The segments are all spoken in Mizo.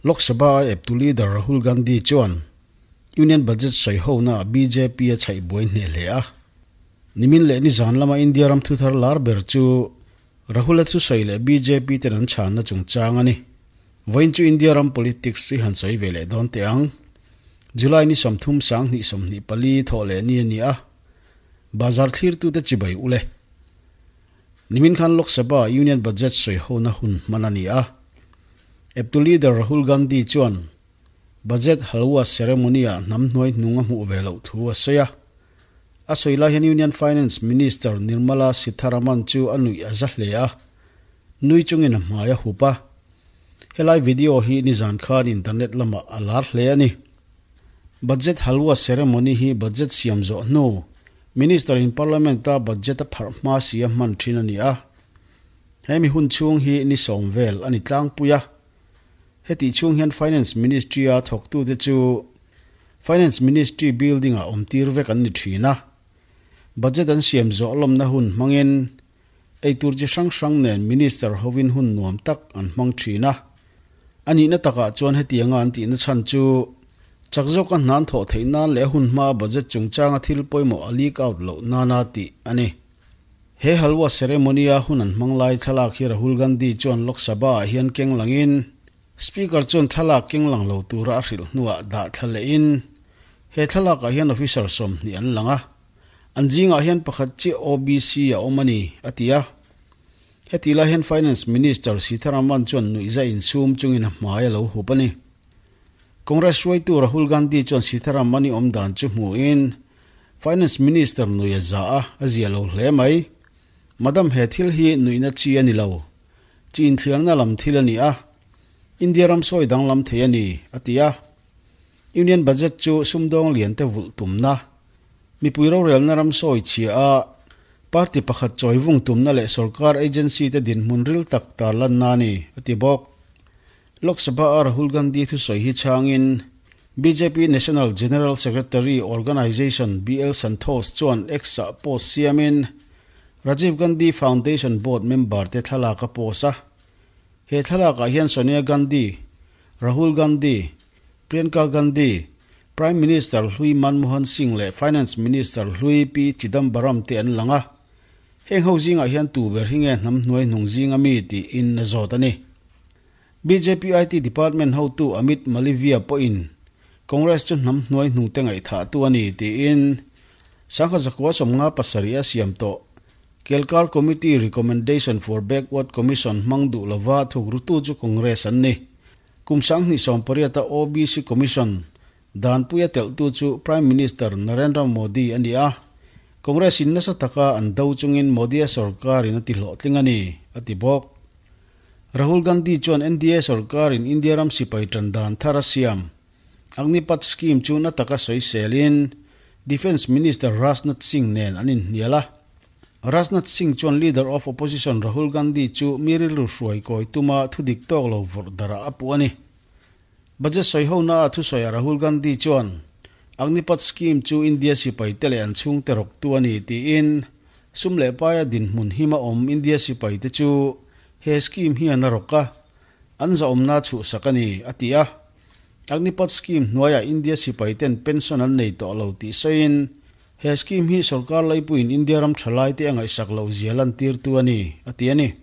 Lok Sabha a eptu leader Rahul Gandhi chuan Union Budget sawihona ah bjp a chhaih buai hneh hle a. Nimin leh nizan lama India ram thuthar lar ber chu Rahul-a thusawi leh bjp ten an chhanna chungchang a ni. Vawiin chu India ram politics i han sawi ve leh dawn teh ang. July ni 30 sang hnih 24 thawh leh ni a ni a, bazar thlirtute chibai u le. Nimin khan Lok Sabha Union Budget sawihona hun hman a ni a. Eptu leader Rahul Gandhi chuan Budget Halwa ceremony-ah hnam hnuai hnung a hmuh ve loh thu a sawi a. A sawi lai hian Union Finance Minister Nirmala Sitharaman chu a nuih a za hle a, nui chungin a hmai a hup a. Helai video hi nizan khan internet lamah a lar hle a ni. Budget Halwa ceremony hi budget siam zawh hnu Minister in Parliament-a budget a pharh hma si a hman thin a ni a. Hemi hun chhung hi ni sawm vel a ni tlangpui a. Hetih chhung hian Finance Ministry-a thawktute chu Finance Ministry building-ah awm tir vek an ni thin a. Budget an siam zawh lawmna hun hmangin eitur chi hrang hrang nen Minister hovin hun nuam tak an hmang thin a. A nihna takah chuan hetianga an tihna chhan chu chak zawka hnan thawh theih nan leh hun hmaa budget chungchanga thil pawimawh a leak out loh nana tih a ni. He halwa ceremony-a hun an hmang lai thlalak hi Rahul Gandhi chuan Lok Sabha-ah hian keng langin Speaker chuan thlalak keng lang lo tura a hrilh hnuah dah thla lehin he thlalakah hian officer 20 an lang a, an zingah hian pakhat chiah OBC a awm a ni, a ti a. Heti lai hian Finance Minister Sitharaman chuan nuihza insum chungin a hmai a lo hup a ni. Congress hruaitu Rahul Gandhi chuan Sitharaman-i awm dan chu hmuhin Finance Minister nui a za a, a zia lo hle mai. Madam he thil hi nuihna chi a ni lo. Chi inthliarna lam thil a ni a. India ram sawi danglam thei a ni, a ti a. Union Budget chu sumdawng lian te vulh tumna, mipui rorelna ram sawi chhia a, party pakhat chawi vung tumna leh sorkar agency te dinhmun ril tak tarlanna a ni, a ti bawk. Lok Sabha-a Rahul Gandhi thusawi hi chhangin bjp National General Secretary Organisation BL Santhosh chuan X-ah post siamin Rajiv Gandhi Foundation Board member te thlalak a post a. He thlalakah hian Sonia Gandhi, Rahul Gandhi, Priyanka Gandhi, Prime Minister hlui Manmohan Singh leh Finance Minister hlui P Chidambaram te an lang a. Heng ho zingah hian tu ber hi nge hnam hnuai hnung zinga mi tiin a zawt a ni. Bjp IT Department hotu Amit Malviya pawhin Congress chu hnam hnuai hnung te ngaihthah tu a ni tiin Sangha zakua 57 a siam tawh Kelkar Committee Recommendation for Backward Commission hmang duh lova thukrutu chu Congress an ni. Kum 2018 a OBC Commission danpuia telhtu chu Prime Minister Narendra Modi a ni a, Congress in nasa taka an do chungin Modi-a sorkarin a ti hlawhtling a ni, a ti bawk. Rahul Gandhi chuan NDA sorkarin India ram sipai tan dan thar a siam. Agnipath scheme chu na taka sawi selin Defence Minister Rajnath Singh nen an inhnial a. Rajnath Singh chuan Leader of Opposition Rahul Gandhi chu mi rilru hruai kawi tuma thudik tawk lo vawrh darah a puh a ni. Budget sawi hona a thusawi a Rahul Gandhi chuan Agnipath scheme chu India sipai te leh an chhungte rawktu a ni tiin sum leh paia dinhmun him a awm India sipai te chu he scheme hian a rawk a, an zahawmna chhuhsak a ni, a ti a. Agnipath scheme hnuaiah India sipai ten pension an nei tawh lo tih sawiin he scheme hi sorkar laipuiin India ram thalai te a ngaihsak loh zia lantirtu a ni, a ti a ni.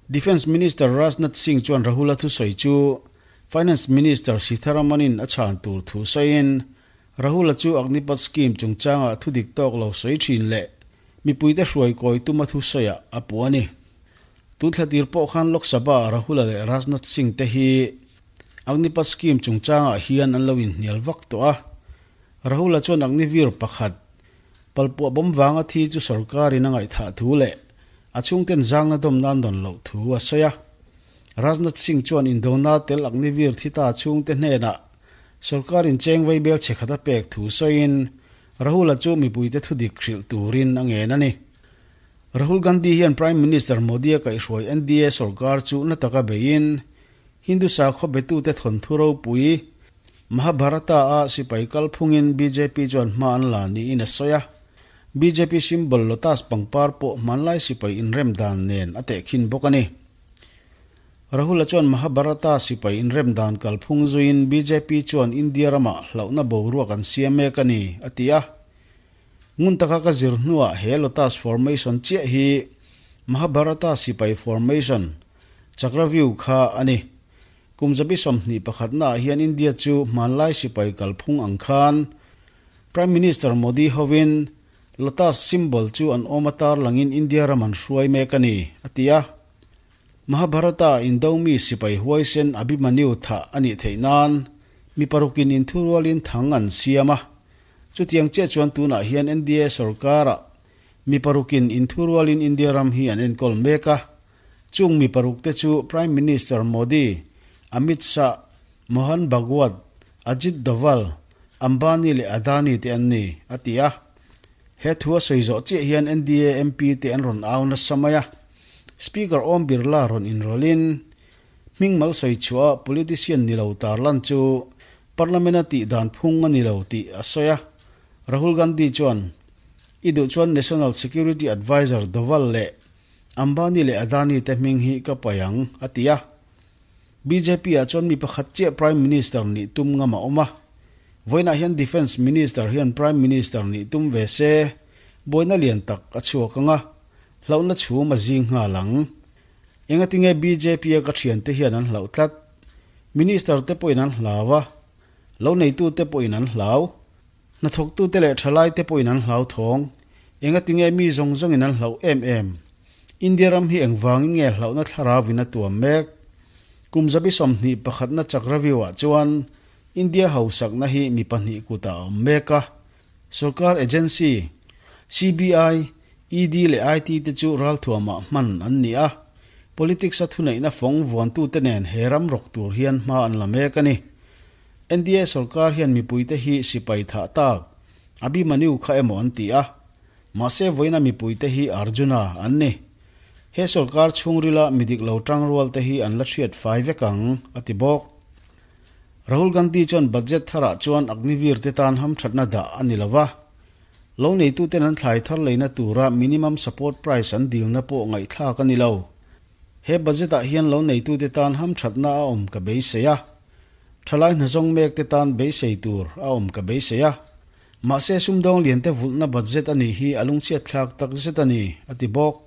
Defence Minister Rajnath Singh chuan Rahul-a thusawi chu Finance Minister Sitharaman-in a chhan tur thu sawiin Rahul-a chu Agnipath scheme chungchangah thudik tawk lo sawi thin leh mipuite hruai kawi tuma thusawiah a puh a ni. Tun thla tir pawh khan Lok Sabha-ah Rahul-a leh Rajnath Singh te hi Agnipath scheme chungchangah hian an lo inhnial vak tawh a. Rahul-a chuan Agnivir pakhat palpuah bawm vanga thi chu sorkarin a ngaihthah thu leh a chhungten zangna dawm nan dawn loh thu a sawi a. Rajnath Singh chuan indona tel Agnivir thi ta chhungte hnenah sorkarin cheng vaibel chhe khat a pek thu sawiin Rahul-a chu mipuite thudik hrilh turin a ngen a ni. Rahul Gandhi hian Prime Minister Modi-a kaihhruai NDA sorkar chu na taka beiin Hindu sakhaw betute thawnthu ropui Mahabharata-a sipai kalphungin bjp chuan hma an la niin a sawi a. Bjp symbol lotus pangpar pawh hmanlai sipai inrem dan nen a tehkhin bawk a ni. Rahul-a chuan Mahabharata sipai inrem dan kalphung zuiin bjp chuan India ramah hlauhna boruak an siam mek a ni, a ti a. Ngun taka ka zir hnuah he Lotus Formation chiah hi Mahabharata sipai formation, Chakravyuh kha a ni. Kum zabi 21 naah hian India chu hmanlai sipai kalphung ang khan Prime Minister Modi hovin Lotus symbol chu an awm a tarlangin India ram an hruai mek a ni, a ti a. Mahabharata indo mi sipai huaisen Abhimanyu thah a nih theih nan mi parukin inthurualin thang an siam a. Chutiang chiah chuan tunah hian NDA sorkarah mi parukin inthurualin India ram hi an enkawl mek a. Chung mi parukte chu Prime Minister Modi, Amit Shah, Mohan Bhagwat, Ajit Doval, Ambani leh Adani te an ni, a ti a. He thu a sawi zawh chiah hian NDA MP te an rawn au nasa mai a. Speaker Om Birla rawn inrawlhin, hming mal sawi chhuah politician ni lo tarlan chu Parliament-a tih dan phung a ni lo tih a sawi a. Rahul Gandhi chuan, I duh chuan National Security Adviser Doval leh Ambani leh Adani te hming hi ka paih ang, a ti a. BJP ah chuan mi pakhat chiah Prime Minister nih tum ngam a awm a. Vawiinah hian Defence Minister hian Prime Minister nih tum ve se, buaina lian tak a chhuak ang a, hlauhna chhum a zing nghal ang. Engatinge BJP a ka thiante hian an hlauh tlat? Minister te pawhin an hlau a, lo neitute pawhin an hlau. Hnathawktute leh thalaite pawhin an hlauthawng. Engatinge mi zawng zawngin an hlauh em em? India ram hi engvangin nge hlauhna thlarauin a tuam mek? Kum zabi 21 na Chakravyuh ah chuan India hausakna hi mi pahnih kutah a awm mek a. Sorkar agency, CBI, ED leh IT te chu ralthuamah hman an ni a. Politics a thuneihna fawng vuantute nen he ram rawk tur hian hma an la mek a ni. NDA sorkar hian mipuite hi sipai thah tak, Abhimanyu kha emaw an ti a. Mahse vawiina mipuite hi Arjuna an ni. He sorkar chhungrila midik lo tangrual te hi an la hriat fai vek ang, a ti bawk. Rahul Gandhi chuan budget tharah chuan Agniveer te tan hamthatna dah a ni lova. Lo neituten an thlai thar leina tura minimum support price an dilna pawh ngaihthlak a ni lo. He budget ah hian lo neitute tan hamthatna a awm ka beisei a. Thalai hnazawng mek te tan beisei tur a awm ka beisei a. Mahse sumdawng liante vulhna budget a nih hi a lungchhiat thlak tak zet a ni, a ti bawk.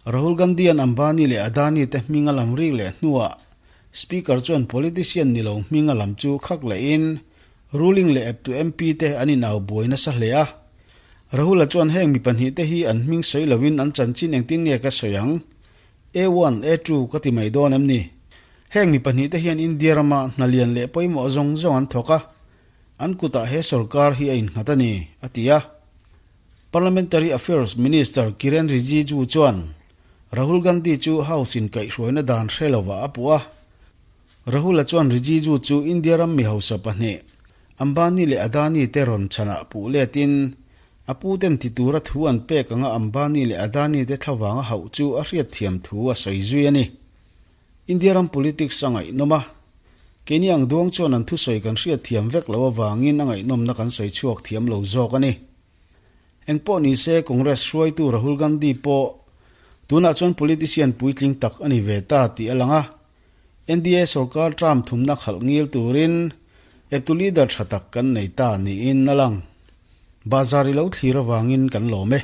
Rahul Gandhi-a'n Ambani leh Adani te hming a lam rik leh hnuah Speaker chuan politician ni lo hming a lam chu khak lehin ruling leh eptu MP te an inau buai nasa hle a. Rahul-a chuan heng mi pahnihte hi an hming sawi lovin an chanchin engtin nge ka sawi ang? A1, A2 ka ti mai dawn em ni? Heng mi pahnihte hian India rama hna lian leh pawimawh zawng zawng an thawk a, an kutah he sorkar hi a innghat a ni, a ti a. Parliamentary Affairs Minister Kiren Rijiju chuan Rahul Gandhi chu House in kaihhruaina dan hre lovah a puh a. Rahul-a chuan Rijiju chu India ram mi hausa pahnih, Ambani leh Adani te rawn chhanah puh letin, a pu ten ti tura thu an pek anga Ambani leh Adani te thlavang a hauh chu a hriatthiam thu a sawi zui a ni. India ram politics a ngaihnawm a, keini ang duang chuan an thusawi kan hriatthiam vek loh avangin a ngaihnawmna kan sawi chhuak thiam lo zawk a ni. Engpawh ni se Congress hruaitu Rahul Gandhi pawh tunah chuan politician puitling tak a ni ve ta tih a lang a, NDA sorkar term thumna khalh ngil turin eptu leader tha tak kan nei ta niin a lang. Bazar i lo thlir avangin kan lawm e.